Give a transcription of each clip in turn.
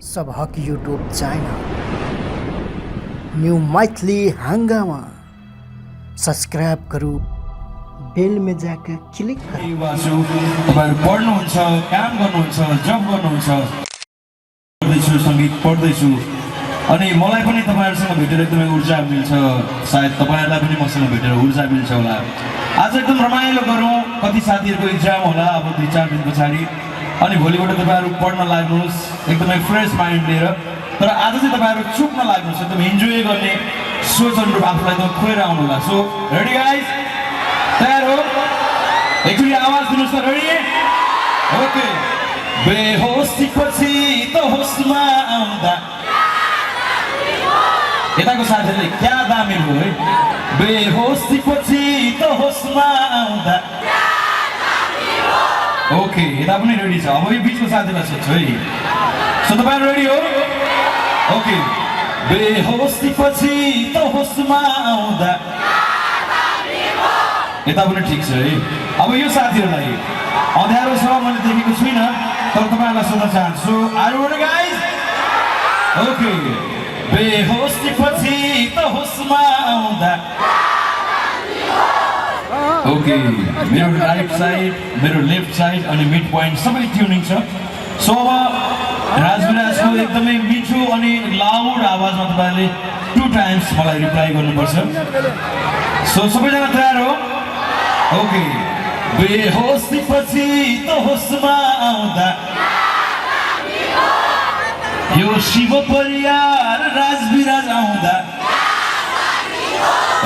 सबहक YouTube channel new Maithili हंगामा subscribe करू बेल में जाकर क्लिक करू। तपाईहरु पढ्नुहुन्छ, काम गर्नुहुन्छ, जब गर्नुहुन्छ, पढ्दैछु, संगीत पढ्दैछु अनि मलाई पनि तपाईहरुसँग भेटेर एकदमै ऊर्जा मिल्छ। सायद तपाईहरुलाई पनि मसँग भेटेर ऊर्जा मिल्छ होला। आज एकदम रमाइलो गरौँ। कति साथीहरुको एक्जाम होला अब 2-4 दिन पछाडि अनि भोलिबाट तपाईहरु पढ्न लाग्नुहोस् एकदमै फ्रेश माइन्ड लिएर। तर आज चाहिँ तपाईहरु चुप नलाग्नुहोस्, एकदम इन्जोय गर्ने सोच अनुरूप आफूलाई एकदम खोएर आउनु होला। सो रेडी गाइज, तयार हो? एकचोटि आवाज दिनुस् त। रेडी? ओके। बेहोसी पछि त होसमा आउँदा यताको साथीहरुले क्या दामी भयो है। बेहोसी पछि त होसमा आउँदा ओके, यता पनि रेडी छ। अब यो बिचको साथीलाई सोध्छु है। सो तपाईहरु रेडी हो? ओके। बेहोसी पछि त होसमा आउँदा यता पनि ठिक छ है। अब यो साथीहरुलाई अँध्यारो छ, मैले देखेको छुइनँ, तर तपाईहरुलाई सोध्न चाहन्छु। Are you ready guys? Okay. बेहोसी पछि त होसमा आउँदा ओके। मेरो राइट साइड, मेरो लेफ्ट साइड अनि मिड पोइन्ट सबै ट्युनिङ छ। सो अब राजविराजको एकदमै मिठो अनि लाउड आवाजमा तपाईहरुले 2 टाइम्स मलाई रिप्लाई गर्नुपर्छ। सो सबैजना तयार हो? ओके। बेहोसी पछि त होसमा आउँदा यो शिव परियार राजविराज आउँदा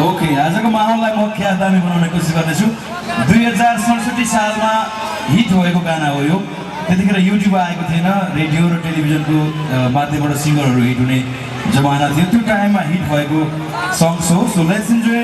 ओके। आजको माहौललाई म क्या दामी बनाउने कोसिस गर्दैछु। 2067 सालमा हिट भएको गाना हो यो। त्यतिखेर युट्युब आएको थिएन, रेडियो र टेलिभिजनको माध्यमबाट सिङ्गरहरू हिट हुने जमाना थियो। त्यो टाइममा हिट भएको सङ्ग्स हो। So let's enjoy.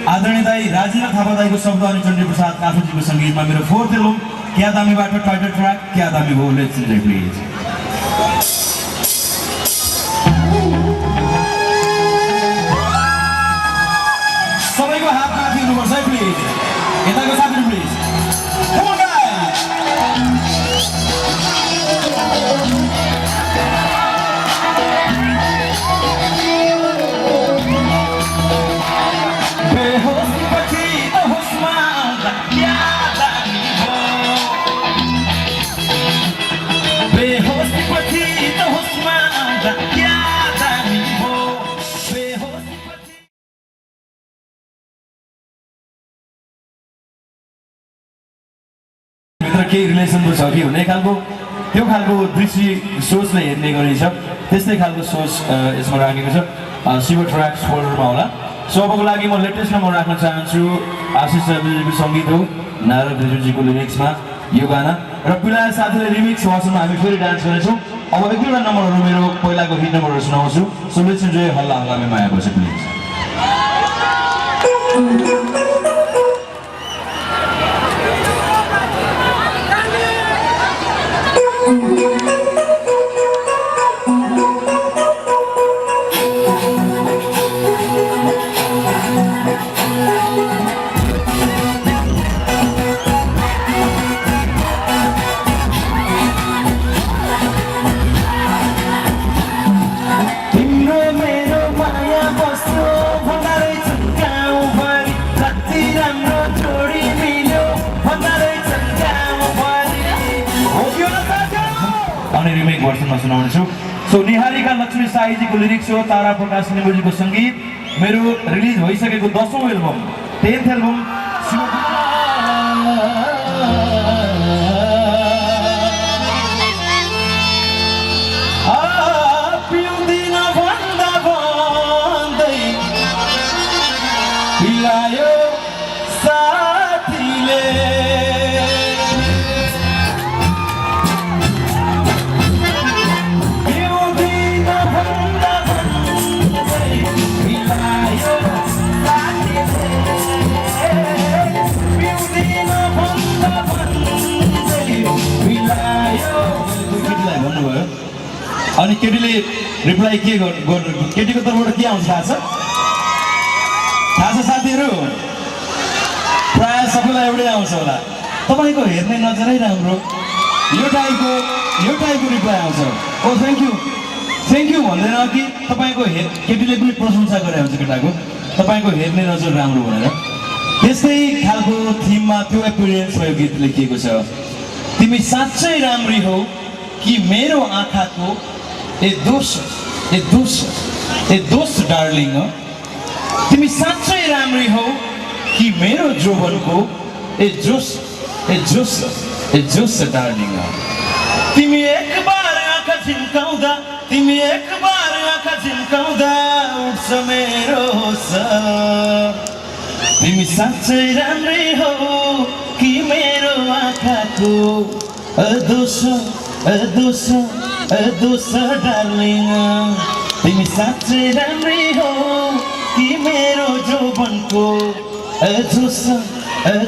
आदरणीय दाई राजेन्द्र थापा दाईको शब्द अनि चण्डी प्रसाद काफुजीको सङ्गीतमा मेरो 4th एल्बम क्या दामीबाट टाइटल ट्र्याक क्या दामी हो। Let's enjoy please. सबैको हात माथि हुनुपर्छ है प्लिज। यताको साथीहरु प्लिज। Come on guys. बेहोसी पछि त होसमा आउँदा क्या दामी हो। बेहोसी पछि त होसमा आउँदा क्या दामी हो। बेहोसी पछि केही रिलेसन छ कि हुने खालको त्यो खालको दृष्टि सोचले हेर्ने गरिन्छ। त्यस्तै खालको सोच यसमा राखेको छ। शिव ट्र्याक्स फोल्डरमा होला। सो अबको लागि म लेटेस्ट नम्बर राख्न चाहन्छु। आशिष चौधरीको सङ्गीत हो, नारद भिजुजीको लिरिक्समा यो गाना र पिलाएर साथीले रिमिक्स भर्सनमा हामी फेरि डान्स गर्नेछौँ। अब 1-2 नम्बरहरू मेरो पहिलाको हिट नम्बरहरू सुनाउँछु। सो लेट्स इन्जोय हल्ला हल्लामे माया बस्यो प्लिज। भर्सनमा सुनाउनेछु। सो निहारिका लक्ष्मी साईजीको लिरिक्स हो, तारा प्रकाश निम्बुजीको सङ्गीत। मेरो रिलिज भइसकेको 10औं एल्बम, 10th एल्बम पिउँदिन भन्दा भन्दै पिलायो साथीले। अनि केटीले रिप्लाई के गर्नु, केटीको तर्फबाट के आउँछ थाहा छ? थाहा छ साथीहरू? प्राय सबैलाई एउटै आउँछ होला। तपाईँको हेर्ने नजरै राम्रो। यो टाइपको रिप्लाई आउँछ। ओ थ्याङ्क यू। भन्दैन कि तपाईँको केटीले पनि प्रशंसा गरे हुन्छ केटाको तपाईँको हेर्ने नजर राम्रो भनेर त्यस्तै खालको थिममा त्यो एपिरियन्स भयो गीत लेखिएको छ तिमी साँच्चै राम्री हौ कि मेरो आँखाको ए दोष डार्लिङ तिमी साँच्चै राम्री हौ कि मेरो जोवनको ए जोस डार्लिङ तिमी एक बार आँखा झिम्काउँदा उठ्छ मेरो होस तिमी साँच्चै राम्रै हौ कि मेरो आँखाको दोष डार्लिङ तिमी साँच्चै राम्रै हौ कि मेरो जोवनको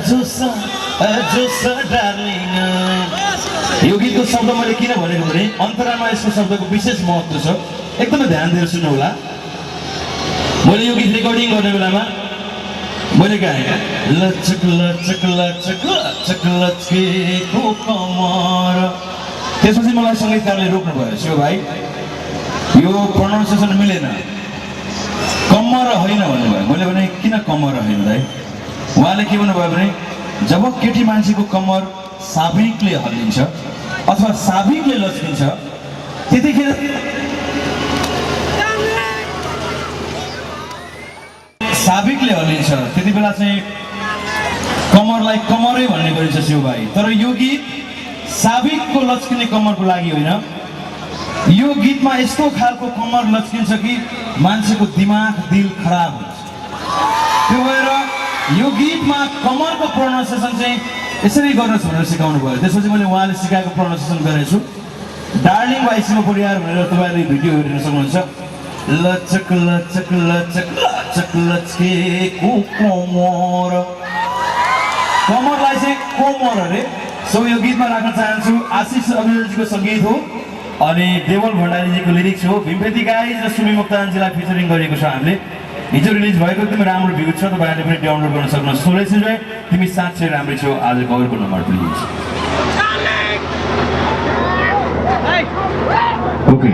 जोस डार्लिङ यो गीतको शब्द मैले किन भनेको भने अन्तरामा यसको शब्दको विशेष महत्त्व छ एकदमै ध्यान दिएर सुन्नु होला मैले यो गीत रेकर्डिङ गर्ने बेलामा मैले गाएँ लचक लचक लचक लचक लचकेको कमर त्यसपछि मलाई सङ्गीतकारले रोक्नु भयो शिव भाइ यो प्रोनाउन्सिएसन मिलेन कमर होइन भन्नुभयो मैले भने किन कमर होइन भाइ उहाँले के भन्नुभयो भने जब केटी मान्छेको कमर साभिकले हल्लिन्छ अथवा साभिकले लच्किन्छ त्यतिखेर साभिकले हल्लिन्छ त्यति बेला चाहिँ कमरलाई कमरै भन्ने गरिन्छ शिव भाइ तर यो गीत साभिकको लच्किने कमरको लागि होइन यो गीतमा यस्तो खालको कमर लच्किन्छ कि मान्छेको दिमाग दिल खराब हुन्छ त्यो भएर यो गीतमा कमरको प्रोनाउन्सिएसन चाहिँ यसरी गर्नुहोस् भनेर सिकाउनु भयो त्यसपछि मैले उहाँले सिकाएको प्रोनाउन्सिएसन गरेको छु डार्लिङ भाइ शिव परियार भनेर तपाईँले भिडियो हेर्न सक्नुहुन्छ लचक लचक लचक लचक लचकेको कमरलाई चाहिँ कोमर अरे सो यो गीतमा राख्न चाहन्छु आशिष अभिनयजीको सङ्गीत हो अनि देवल भण्डारीजीको लिरिक्स हो भीमपेती गाइज र सुमी मुक्तानजीलाई फिचरिङ गरिएको छ हामीले हिजो रिलिज भएको एकदमै राम्रो भ्यू छ तपाईँहरूले पनि डाउनलोड गर्न सक्नुहुन्छ सोलेस इन्जोय तिमी साँच्चै राम्रै छौ आजको अरूको नम्बर प्लिज ओके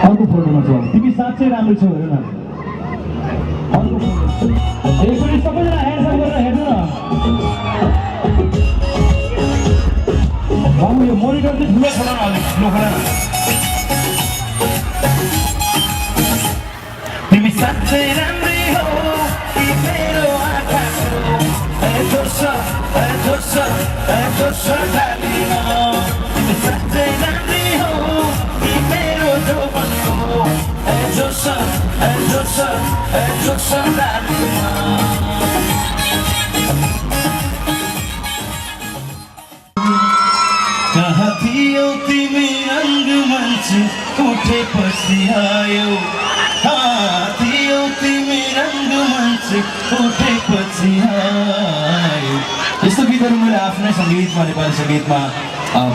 अर्को फोटोमा छ तिमी साँच्चै राम्रो छौ हेर न एकचोटि सबैजना ह्यान्डसप गरेर हेर्नु न बाबु यो मोनिटर चाहिँ ठुलो खोला न अलिक ठुलो खोला न तिमी साँच्चै राम्रै हौ कि मेरो आँखाको जोस डार्लिङ तिमी साँच्चै राम्रै हौ कि मेरो जोवनको जोस डार्लिङ कहाँ थियौ तिमी रङ्गमञ्च उठेपछि आयौ कहाँ थियौ तिमी रङ्गमञ्च उठेपछि आयौ यस्तो गीतहरू मैले आफ्नै सङ्गीतमा नेपाली सङ्गीतमा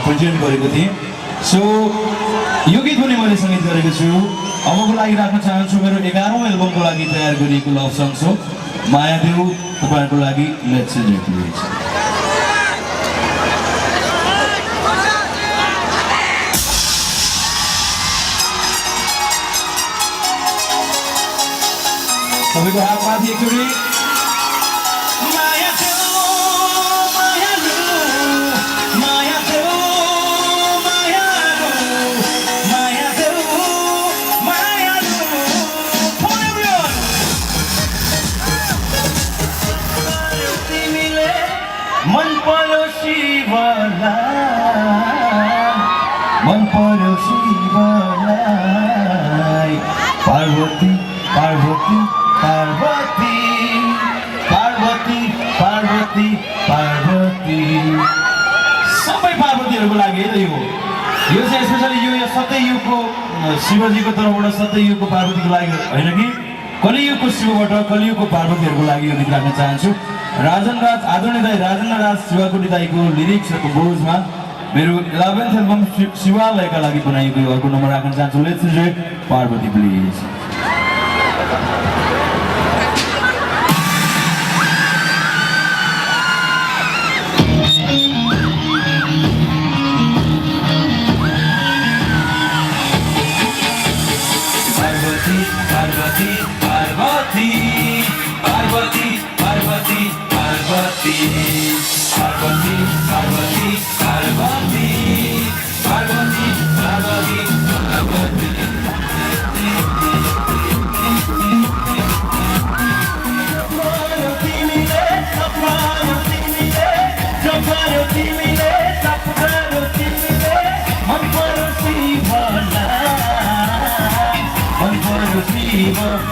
प्रेजेन्ट गरेको थिएँ सो यो गीत पनि मैले सङ्गीत गरेको छु अबको लागि राख्न चाहन्छु मेरो 11औं एल्बमको लागि तयार गरिएको लभ सङ्ग हो मायादेव तपाईँहरूको लागि लेट्स एन्जॉय प्लिज सबैको हात माथि एकचोटि मन पर्यो शिवलाई पार्वती पार्वती पार्वती पार्वती पार्वती पार्वती सबै पार्वतीहरूको लागि है यो चाहिँ स्पेसली यो सत्ययुगको शिवजीको तर्फबाट सत्ययुगको पार्वतीको लागि होइन कि कलियुगको शिवबाट कलियुगको पार्वतीहरूको लागि यो गीत राख्न चाहन्छु राजन राज आदरणीय दाई राजेन्द्र राज शिवाकोटी दाईको लिरिक्स र कम्पोजमा मेरो 11th एल्बम शिवालयका लागि बनाइएको अर्को नम्बर राख्न चाहन्छु let's enjoy Parvati please Parvati Parvati Parvati Parvati Parvati Parvati Parvati Parvati Parvati Parvati Parvati